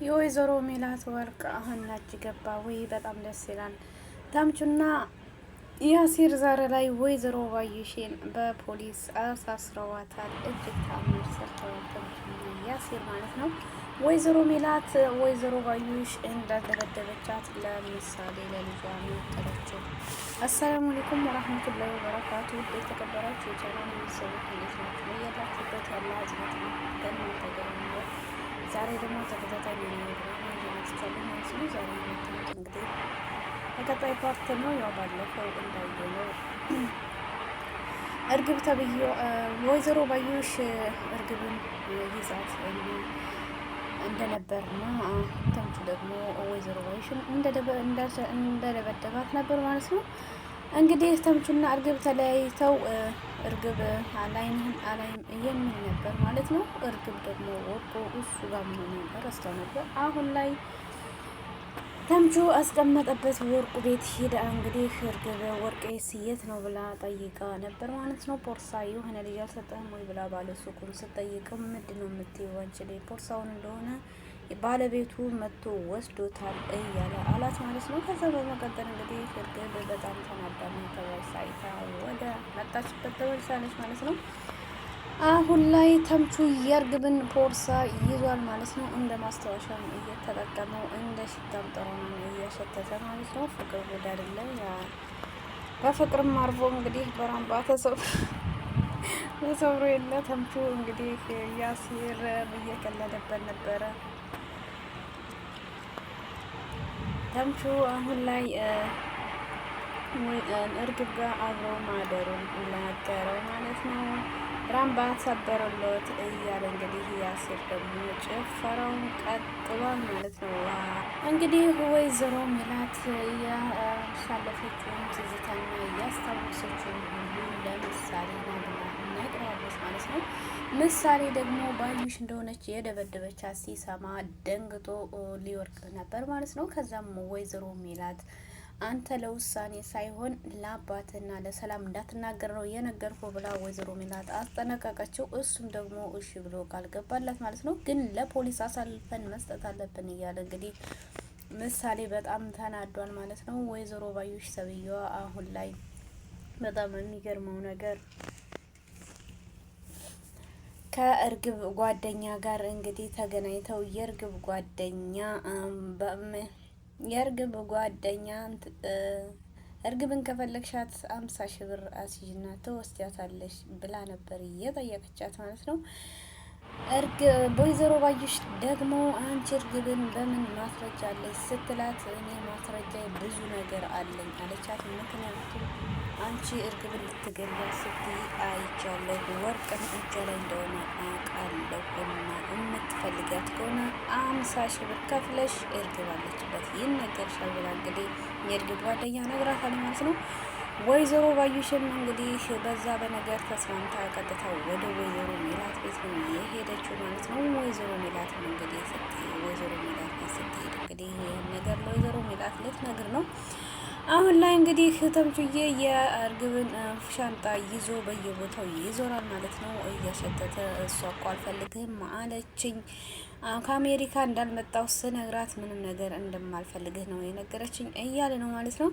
የወይዘሮ ሜላት ወርቅ አሁን እጅ ገባ ወይ? በጣም ደስ ይላል። ታምቹና ያሲር ዛሬ ላይ ወይዘሮ ባዩሽን በፖሊስ አሳስረዋታል። እጅግ ታምር ሰርተዋል ታምቹና ያሲር ማለት ነው። ወይዘሮ ሜላት ወይዘሮ ባዩሽ እንዳደበደበቻት ለምሳሌ ለልጇ ነገረችው። السلام عليكم ورحمة الله وبركاته። ውድ የተከበራችሁ የቻናል ቤተሰቦች እንዴት ናችሁ? ያላችሁበት ያለ አዝነት ነው ከእናንተ ጋር ነው። ዛሬ ደግሞ ተከታታይ ኖላዊ ድራማ ይዤ መጥቻለሁ ማለት ነው። ዛሬ የመጣሁት እንግዲህ በቀጣይ part ነው። ያው ባለፈው እንዳየነው እርግብ ተብዬ ወይዘሮ ባዩሽ እርግብን ይዛት እንደነበርና ተምቹ ደግሞ ወይዘሮ ባዩሽን እንደደበደባት ነበር ማለት ነው። እንግዲህ ተምቹና እርግብ ተለያይተው እርግብ አላይንህን አላይም የሚል ነበር ማለት ነው። እርግብ ደግሞ ወርቆ እሱ ጋር መሆኑን ረስተው ነበር። አሁን ላይ ተምቹ አስቀመጠበት ወርቁ ቤት ሄዳ እንግዲህ እርግብ ወርቄ ስየት ነው ብላ ጠይቃ ነበር ማለት ነው። ቦርሳ የሆነ ልጅ አልሰጠህም ወይ ብላ ባለ ሱቁን ስጠይቅም ምንድን ነው የምትይው አንቺ ላይ ቦርሳውን እንደሆነ ባለቤቱ መጥቶ ወስዶታል እያለ አላት ማለት ነው። ከዛ በመቀጠል እንግዲህ እርግብ በጣም ተናዳና ተበሳጭታ ወደ መጣችበት ተመልሳለች ማለት ነው። አሁን ላይ ተምቹ የእርግብን ቦርሳ ይዟል ማለት ነው። እንደ ማስታወሻም እየተጠቀመው እንደ ሽታም ጠረኑን እያሸተተ ማለት ነው። ፍቅር ጉድ አይደለም። በፍቅርም አርፎ እንግዲህ በራምባ ተሰብሮ የለ ተምቹ እንግዲህ ያሲር እየቀለደበት ነበረ። ተምቹ አሁን ላይ እርግብ ጋር አብሮ ማደሩን ነገረው ማለት ነው። ራምባ ሰበረለት እያለ እንግዲህ ያሲር ደግሞ ጭፈራውን ቀጥሏል ማለት ነው። እንግዲህ ወይዘሮ ሜላት ያሳለፈችውን ትዝታና እያስታወሰችውን ሁሉ ለምሳሌ ነግራ ነግረዋለች ማለት ነው። ምሳሌ ደግሞ ባዩሽ እንደሆነች የደበደበቻት ሲሰማ ደንግጦ ሊወርቅ ነበር ማለት ነው። ከዛም ወይዘሮ ሜላት አንተ ለውሳኔ ሳይሆን ለአባትና ለሰላም እንዳትናገር ነው የነገርኩ ብላ ወይዘሮ ሜላት አስጠነቀቀችው። እሱም ደግሞ እሺ ብሎ ቃል ገባላት ማለት ነው። ግን ለፖሊስ አሳልፈን መስጠት አለብን እያለ እንግዲህ ምሳሌ በጣም ተናዷል ማለት ነው። ወይዘሮ ባዩሽ ሰብየዋ አሁን ላይ በጣም የሚገርመው ነገር ከእርግብ ጓደኛ ጋር እንግዲህ ተገናኝተው የእርግብ ጓደኛ እርግብን ከፈለግሻት 50,000 ብር አስይዥና ትወስጃታለሽ ብላ ነበር እየጠየቀቻት ማለት ነው። ወይዘሮ ባዩሽ ደግሞ አንቺ እርግብን በምን ማስረጃ አለች ስትላት፣ እኔ ማስረጃ ብዙ ነገር አለኝ አለቻት። ምክንያቱም አንቺ እርግብን ልትገላት ስትይ አይቻለሁ፣ ወርቅን እጇ ላይ እንደሆነ አውቃለሁ እና የምትፈልጊያት ከሆነ 50,000 ብር ከፍለሽ እርግብ አለችበት ይነገርሻል ብላ እንግዲህ የእርግብ ጓደኛ ነግራታለች ማለት ነው። ወይዘሮ ባዩሽም እንግዲህ በዛ በነገር ተስማምታ ቀጥታ ወደ ወይዘሮ ሜላት ቤት ነው የሄደችው ማለት ነው። ወይዘሮ ሜላትም እንግዲህ ወይዘሮ ሜላት ቤት ስትሄድ እንግዲህ ይህን ነገር ለወይዘሮ ሜላት ልትነግር ነው። አሁን ላይ እንግዲህ ተምቹዬ የእርግብን ሻንጣ ይዞ በየቦታው ይዞራል ማለት ነው፣ እያሸተተ እሷ እኮ አልፈልግህም አለችኝ፣ ከአሜሪካ እንዳልመጣው ስነግራት ምንም ነገር እንደማልፈልግህ ነው የነገረችኝ እያለ ነው ማለት ነው።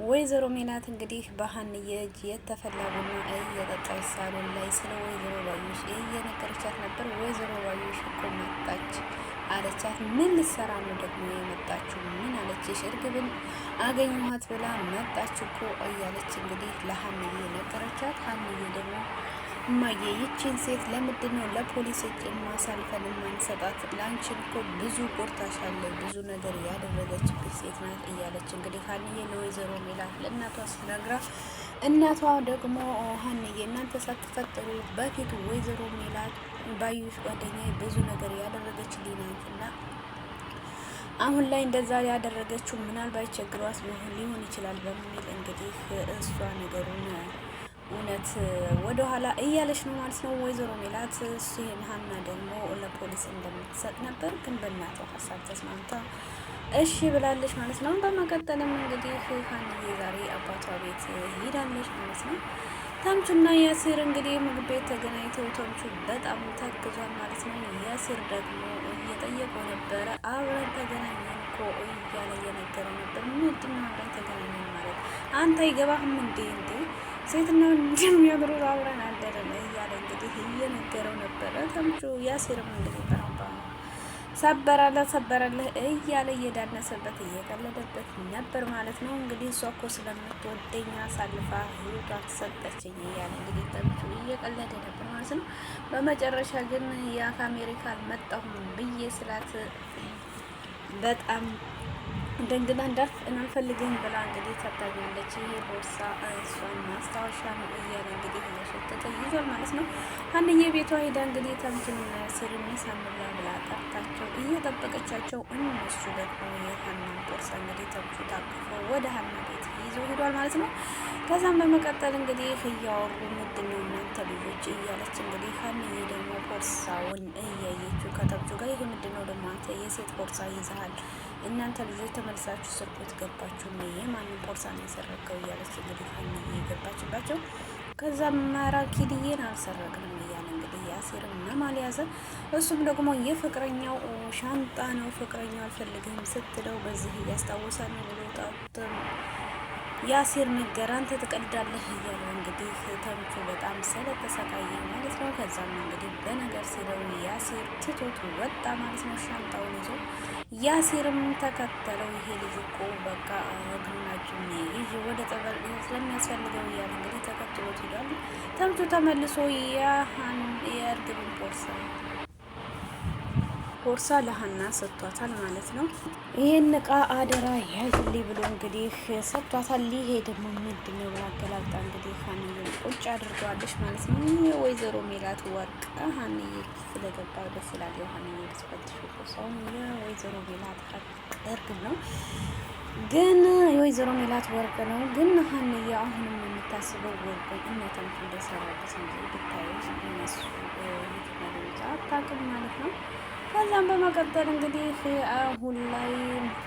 ወይዘሮ ሜላት እንግዲህ በሀንዬ እጅ የተፈላ ቡና እየጠጣች ሳሎን ላይ ስለ ወይዘሮ ባዩሽ እየነገረቻት ነበር። ወይዘሮ ባዩሽ እኮ መጣች አለቻት። ምን ልትሰራ ነው ደግሞ የመጣችው? ምን አለችሽ? እርግብን አገኘኋት ብላ መጣች እኮ እያለች እንግዲህ ለሀንዬ ነገረቻት። ሀንዬ ደግሞ እማዬ ይቺን ሴት ለምንድን ነው ለፖሊስ እጅ ማሳልፈን የማንሰጣት? ለአንቺን እኮ ብዙ ቆርታሻለች፣ ብዙ ነገር ያደረገችብሽ ሴት ናት እያለች እንግዲህ ሀንዬ ለወይዘሮ ሜላት ለእናቷ ስትነግራ፣ እናቷ ደግሞ ሀንዬ እናንተ ሳትፈጥሩ በፊት ወይዘሮ ሜላት ባዩሽ ጓደኛ ብዙ ነገር ያደረገችልኝ ናት እና አሁን ላይ እንደዛ ያደረገችው ምናልባት ችግሯት ሊሆን ይችላል በሚል እንግዲህ እሷ ነገሩን እውነት ወደ ኋላ እያለች ነው ማለት ነው ወይዘሮ ሜላት። ይህን ሀና ደግሞ ለፖሊስ እንደምትሰጥ ነበር፣ ግን በእናቷ ሀሳብ ተስማምታ እሺ ብላለች ማለት ነው። በመቀጠልም እንግዲህ ሀንዬ ዛሬ አባቷ ቤት ሄዳለች ማለት ነው። ተምቹና ያሲር እንግዲህ ምግብ ቤት ተገናኝተው ተምቹ በጣም ተክዟል ማለት ነው። ያሲር ደግሞ እየጠየቀው ነበረ። አብረን ተገናኘን እኮ እያለ እየነገረው ነበር። ምንድን ነው አብረን ተገናኘን ማለት አንተ አይገባህም እንዴ? እንዴ ሴትና ወንድ የሚያምሩት አብረን አደረን እያለ እንግዲህ እየነገረው ነበረ። ተምቹ ያሲርም እንግዲህ ሰበረልህ ሰበረልህ እያለ እየዳነሰበት እየቀለደበት ነበር ማለት ነው። እንግዲህ እሷ እኮ ስለምትወደኝ አሳልፋ ህይወቷን ሰጠችኝ እያለ እንግዲህ ተምቹ እየቀለደ ነበር ማለት ነው። በመጨረሻ ግን ያ ከአሜሪካ አልመጣሁም ብዬ ስላት በጣም ደንግጣ እንዳልፍ አልፈልግህም ብላ እንግዲህ ታታኛለች። ይሄ ቦርሳ እሷን ማስታወሻ ነው እያለ እንግዲህ እያሸተተ ይዟል ማለት ነው። ሀንዬ ቤቷ ሄዳ እንግዲህ ተምችንና ያሲርን ምሳ እንብላ ብላ ጠርታቸው እየጠበቀቻቸው፣ እነሱ ደግሞ የሀናን ቦርሳ እንግዲህ ተምቹ ታቅፎ ወደ ሀና ቤት ይዞ ሄዷል ማለት ነው። ከዛም በመቀጠል እንግዲህ እያወሩ ምንድን ነው እናንተ ልጆች እያለች እንግዲህ ሀንዬ ደግሞ ቦርሳውን እያየችው ከተምቹ ጋር ይሄ ምንድን ነው ደግሞ አንተ የሴት ቦርሳ ይዘሃል እናንተ ልጆች ተመልሳችሁ ስርቆት ገባችሁ ነው የማንን ቦርሳ ነው የሰረቀው እያለች እንግዲህ ሀንዬ የገባችባቸው። ከዛም ማራኪድዬን አልሰረቅንም እያለ እንግዲህ ያሴርም መማል ያዘ። እሱም ደግሞ የፍቅረኛው ሻንጣ ነው ፍቅረኛው አልፈልግህም ስትለው በዚህ እያስታወሰ ነው ብሎ ያሴር ነገር አንተ ትቀልዳለህ እያለው እንግዲህ ተምቹ በጣም ስለተሰቃየ ማለት ነው። ከዛም እንግዲህ በነገር ሲለው ያሴር ትቶት ወጣ ማለት ነው፣ ሻንጣውን ይዞ ያሴርም ተከተለው። ይሄ ልጅ እኮ በቃ እግሩን እጁን ይዤ ወደ ጠበል ስለሚያስፈልገው እያለ እንግዲህ ተከትሎት ሄዷል። ተምቹ ተመልሶ የእርግብን ቦርሳ ለሀና ሰጥቷታል ማለት ነው። ይሄን እቃ አደራ ያዝልኝ ብሎ እንግዲህ ሰጥቷታል። ይሄ ደግሞ ምንድን ነው ብላ አገላብጣ እንግዲህ ሀንዬን ቁጭ አድርገዋለች ማለት ነው። የወይዘሮ ሜላት ወርቅ ሀንዬ ስለገባ ደስ ይላል። የሀንዬ ልትፈትሽ ቦርሳውን የወይዘሮ ሜላት እርግብ ነው ግን የወይዘሮ ሜላት ወርቅ ነው። ግን ሀንዬ አሁንም የምታስበው ወርቁን እነ ተምቹ እንደሰራበት እንጂ ብታዩ እነሱ አታውቅም ማለት ነው። ከዛም በመቀጠል እንግዲህ አሁን ላይ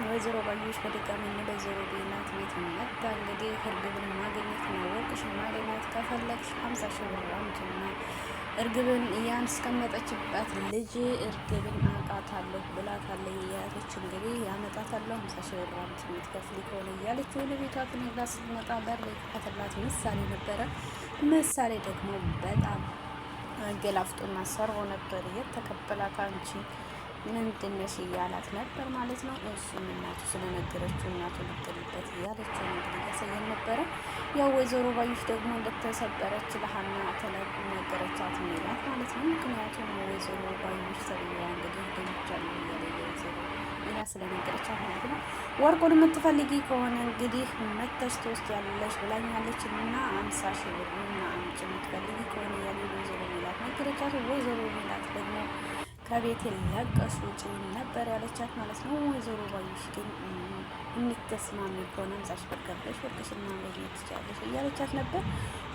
ወይዘሮ ባዩሽ በድጋሚ ወይዘሮ ሜላት ቤት መጣ። እንግዲህ እርግብን ማግኘት ነው ወርቅሽን ማግኘት ከፈለግሽ 50,000 ብር አምጪና እርግብን ያስቀመጠችባት ልጅ እርግብን አውቃታለሁ ብላታለች እያለች እንግዲህ ያመጣታለሁ 50,000 ብር አምጪ የምትከፍሊ ከሆነ እያለች ወደ ቤቷ ትነግራት ስትመጣ በር የከፈተላት ምሳሌ ነበረ። ምሳሌ ደግሞ በጣም ገላፍጦና ሰርቦ ነበር የተቀበላት። አንቺ ምንድነሽ እያላት ነበር ማለት ነው። እሱም እናቱ ስለነገረችው እናቱ ልጥልበት እያለችው እንግዲህ እያሳየን ነበረ። ያው ወይዘሮ ባዩሽ ደግሞ እንደተሰበረች ለሀና ተነገረቻት ሜላት ማለት ነው። ምክንያቱም ወይዘሮ ባዩሽ ተብዬዋ እንግዲህ ደምቻለሁ እያለ ወይዘሮ ሜላት ስለነገረቻት ማለት ነው። ወርቁን የምትፈልጊ ከሆነ እንግዲህ መተሽ ትወስጃለሽ ብላኛለች እና 50,000 ብር እና አምጪ የምትፈልጊ ከሆነ እያለ ወይዘሮ ሜላት ነገረቻት። ወይዘሮ ሜላት ደግሞ ከቤት ለቀሽ ውጪ ነበር ያለቻት ማለት ነው። ወይዘሮ ባዩሽ ግን የምትስማሚ ከሆነ 50,000 ብር ከፍለሽ ወርቅሽን ማግኘት ትችያለሽ እያለቻት ነበር።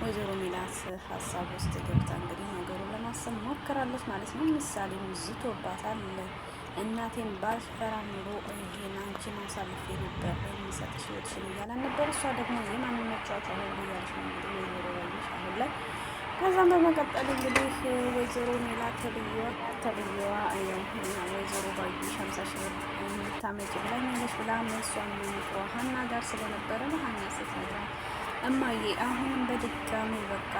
ወይዘሮ ሜላት ሀሳብ ውስጥ ገብታ እንግዲህ ነገሩን ለማሰብ ሞክራለች ማለት ነው። ምሳሌም ዝቶባታል። እናቴን ባልፈራ ኑሮ ይሄን አንቺን አሳልፌ ነበር የሚሰጥሽ ህይወትሽን እያላን ነበር። እሷ ደግሞ የማንን መጫወቻ ሆኖ እያለች ነው እንግዲህ ወይዘሮ ባዩሽ አሁን ላይ። ከዛም በመቀጠል እንግዲህ ወይዘሮ ሜላት ተብዬዋ ወይዘሮ ባዩሽ 50,000 ብር የምታመጪ ብላኛለች ብላ መልሷን ምክሯ ሀና ጋር ስለነበረ ለሀና ስትነግራት እማዬ አሁንም በድጋሚ በቃ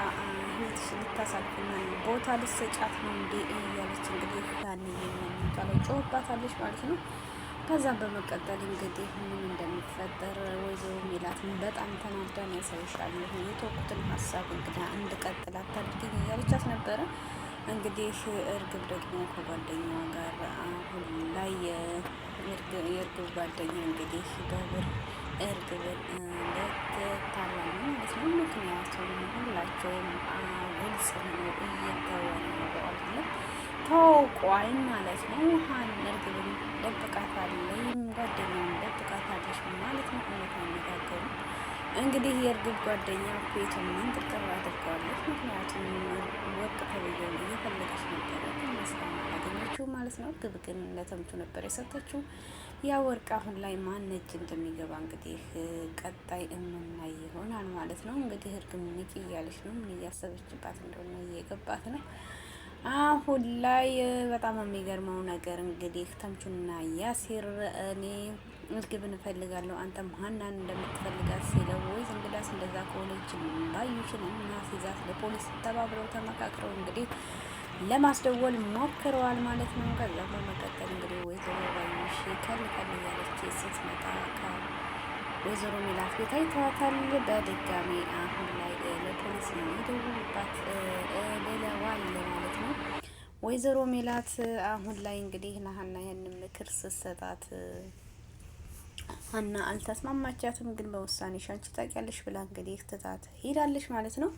ህይወትሽ ልታሳልፍና ቦታ ልትሰጫት ነው እንዴ እያለች እንግዲህ ሀንዬ መኝታ ላይ ጮህባታለች ማለት ነው። ከዛም በመቀጠል እንግዲህ ምን እንደሚፈጠር ወይዘሮ ሜላትን በጣም ተናዳን ያሳይሻለሁ የተወኩትን ሀሳብ እንግዳ እንድቀጥል አታድርጊኝ እያለቻት ነበረ። እንግዲህ እርግብ ደግሞ ከጓደኛዋ ጋር አሁን ላይ የእርግብ ጓደኛ እንግዲህ በብር እርግብን ልትታለል ነው ማለት ነው። ምክንያቱም ሁላቸውም ግልጽ ሆነው እየተወነው ታውቋል ማለት ነው። ሀን እርግብን ደብቃታለች፣ ጓደኛዋን ደብቃታለች ማለት ነው። እውነት አይነጋገሩም። እንግዲህ የእርግብ ጓደኛ ቤቱን ምንቅርቅር አድርገዋለች። ምክንያቱም ወርቅ ተብዬውን እየፈለገች ነበረ፣ ግን መስላም አላገኘችው ማለት ነው። እርግብ ግን ለተምቹ ነበር የሰጠችው። ያ ወርቅ አሁን ላይ ማን እጅ እንደሚገባ እንግዲህ ቀጣይ እምናይ ይሆናል ማለት ነው። እንግዲህ እርግብ ንቂ እያለች ነው። ምን እያሰበችባት እንደሆነ እየገባት ነው። አሁን ላይ በጣም የሚገርመው ነገር እንግዲህ ተምቹና ያሲር እኔ እርግብን እፈልጋለሁ አንተም ሀናን እንደምትፈልጋት ሲለው ወይ እንግዳስ እንደዛ ከሆነች ባዩሽን እናስይዛት ለፖሊስ ተባብረው ተመካክረው እንግዲህ ለማስደወል ሞክረዋል ማለት ነው። ከዛ በመቀጠል እንግዲህ ወይዘሮ ባዩሽ ከል ከል እያለች ስትመጣ ከወይዘሮ ሜላት ቤት አይተዋታል። በድጋሚ አሁን ላይ ለፖሊስ ነው የደወሉባት ብለዋል ማለት ነው። ወይዘሮ ሜላት አሁን ላይ እንግዲህ ለሀና ይህንን ምክር ስትሰጣት ሀና አልተስማማቻትም። ግን በውሳኔሽ አንቺ ታውቂያለሽ ብላ እንግዲህ ትታት ሄዳለች ማለት ነው።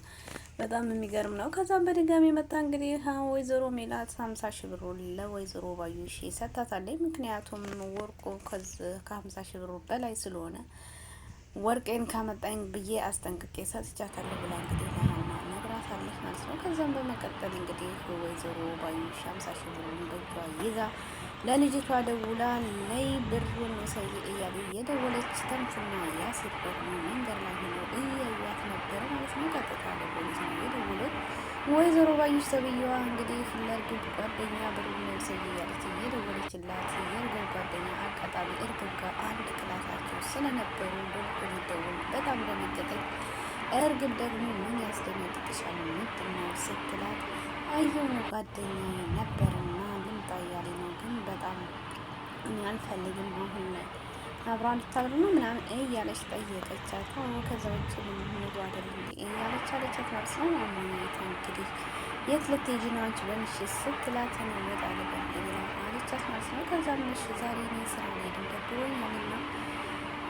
በጣም የሚገርም ነው። ከዛም በድጋሚ መጣ እንግዲህ ወይዘሮ ሜላት 50,000 ብሩ ለወይዘሮ ባዩሽ ሰጥታታለች። ምክንያቱም ወርቁ ከ50,000 ብሩ በላይ ስለሆነ ወርቄን ካመጣኝ ብዬ አስጠንቅቄ ሰጥቻታለሁ ብላ እንግዲህ ለሀና ነግራታለች ማለት ነው። ከዛም በመቀጠል እንግዲህ ወይዘሮ ባዩሽ 50,000 ብሩን በእጇ ይዛ ለልጅቷ ደውላ ነይ ብሩን ውሰጂ እያለ እየደወለች ተምቹና ያሲር ደግሞ መንገድ ላይ ሆነው እያዩት ነበረ ማለት ነው። ቀጥታ ለፖሊስ ነው የደወሉት። ወይዘሮ ባዩሽ ተብዬዋ እንግዲህ ለእርግብ ጓደኛ ብሩን ውሰጂ እያለች እየደወለችላት የእርግብ ጓደኛ አጋጣሚ እርግብ ጋር አንድ ክላሳቸው ስለነበሩ ደውል ሊደውል በጣም ደነገጠች። እርግብ ደግሞ ምን ያስደነግጥሻል ምንድን ነው ስትላት አየው ነው ጓደኛዬ ነበርና ልምጣ እያለ ነው ግን በጣም እኔ አልፈልግም አሁን ላይ አብራ ልታብር ነው ምናምን እያለች ጠየቀቻት። አዎ ከዛ ውጭ ምን አይደል እንዴ እያለች አለቻት ማለት ነው። አሞናይታ እንግዲህ የት ልትሄጂ ነው አንቺ በምሽት ስትላት እኔ እወጣለሁ ብላ አለቻት ማለት ነው። ከዛ ምሽ ዛሬ እኔ ስራ አልሄድም ደብሮኛልና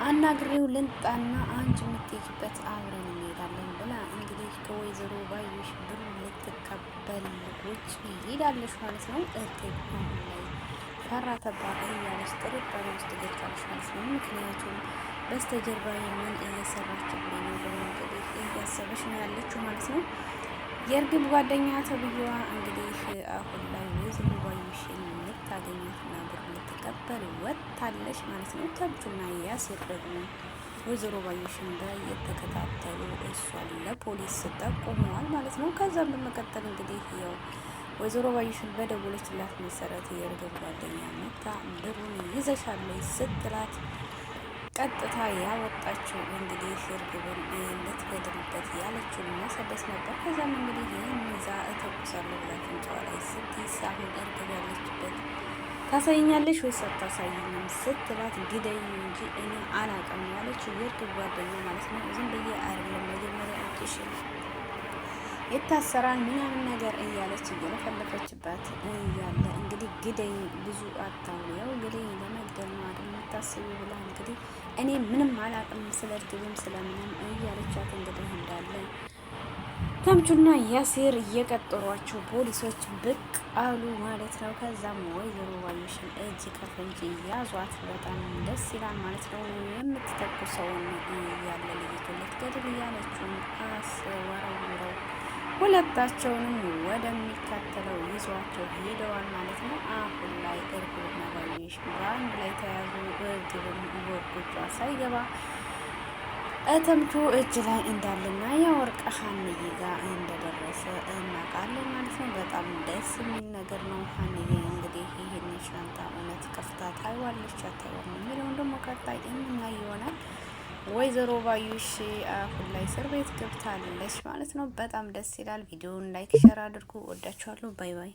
አናግሬው ልንጣና አንቺ የምትሄጂበት አብረን እንሄዳለን ብላ እንግዲህ ከወይዘሮ ባዩሽ ብሩ ልትቀበል ውጭ ሄዳለች ማለት ነው። እርግብ አሁን ላይ ፈራ ተባ እያለች ጥርጣሬ ውስጥ ገብታለች ማለት ነው። ምክንያቱም በስተጀርባ ምን እየሰራችብኝ ነው ብላ እንግዲህ እያሰበች ነው ያለችው ማለት ነው። የእርግብ ጓደኛ ተብዬዋ እንግዲህ አሁን ላይ ወይዘሮ ባዩሽን ልታገኛትና ብር ልትቀበል ወጥታለች ማለት ነው። ተምቹና ያሲር ደግሞ ወይዘሮ ባዩሽን እየተከታተሉ እሷን ለፖሊስ ጠቁመዋል ማለት ነው። ከዛም በመቀጠል እንግዲህ ያው ወይዘሮ ባዩሽን በደወለችላት መሰረት የእርግብ ጓደኛ መታ ብሩን ይዘሻል ስትላት ቀጥታ ያወጣችው እንግዲህ እርግብን ልትገድልበት ያለችውን መሰደስ ነበር። ከዛም እንግዲህ ይህን ይዛ እተኩሳለሁ ብላ አፍንጫዋ ላይ ስትይዝ አሁን እርግብ ያለችበት ታሳይኛለሽ ወይስ አታሳይኝም ስትላት ግደኝ እንጂ እኔ አላውቅም ያለችው የእርግብ ጓደኛ ማለት ነው። ዝም ብዬ አይደለም መጀመሪያ እጅሽን ይታሰራል ምናምን ነገር እያለች እየለፈለፈችባት እያለ እንግዲህ ግደኝ ብዙ አታውሪ፣ ያው ግደኝ ለመግደል ነው አይደል የምታስቢው ብላ እንግዲህ እኔ ምንም አላውቅም ስለ እርግብም ስለምንም እያለቻት እንግዲህ እንዳለ ተምቹና ያሴር እየቀጠሯቸው ፖሊሶች ብቅ አሉ ማለት ነው። ከዛም ወይዘሮ ባዩሽን እጅ ከፍንጅ ያዟት። በጣም ደስ ይላል ማለት ነው። የምትተኩሰውን እያለ ልጅቱ ልትገድል እያለችውን አስወረውረው ሁለታቸውንም ወደሚከተለው ይዟቸው ሄደዋል ማለት ነው። አሁን ላይ እርግብና ባዩሽ በአንድ ላይ ተያዙ። እርግብም ወርቁቿ ሳይገባ እተምቹ እጅ ላይ እንዳለና የወርቅ ሀንዬ ጋር እንደደረሰ እናውቃለን ማለት ነው። በጣም ደስ የሚል ነገር ነው። ሀንዬ እንግዲህ ይህን ሻንጣ እውነት ከፍታ ታይዋለች አታይዋም የሚለውን ደግሞ ቀጣይ የምናይ ይሆናል። ወይዘሮ ባዩሽ አሁን ላይ እስር ቤት ገብታለች ማለት ነው። በጣም ደስ ይላል። ቪዲዮውን like፣ share አድርጉ። ወዳችኋለሁ። bye bye።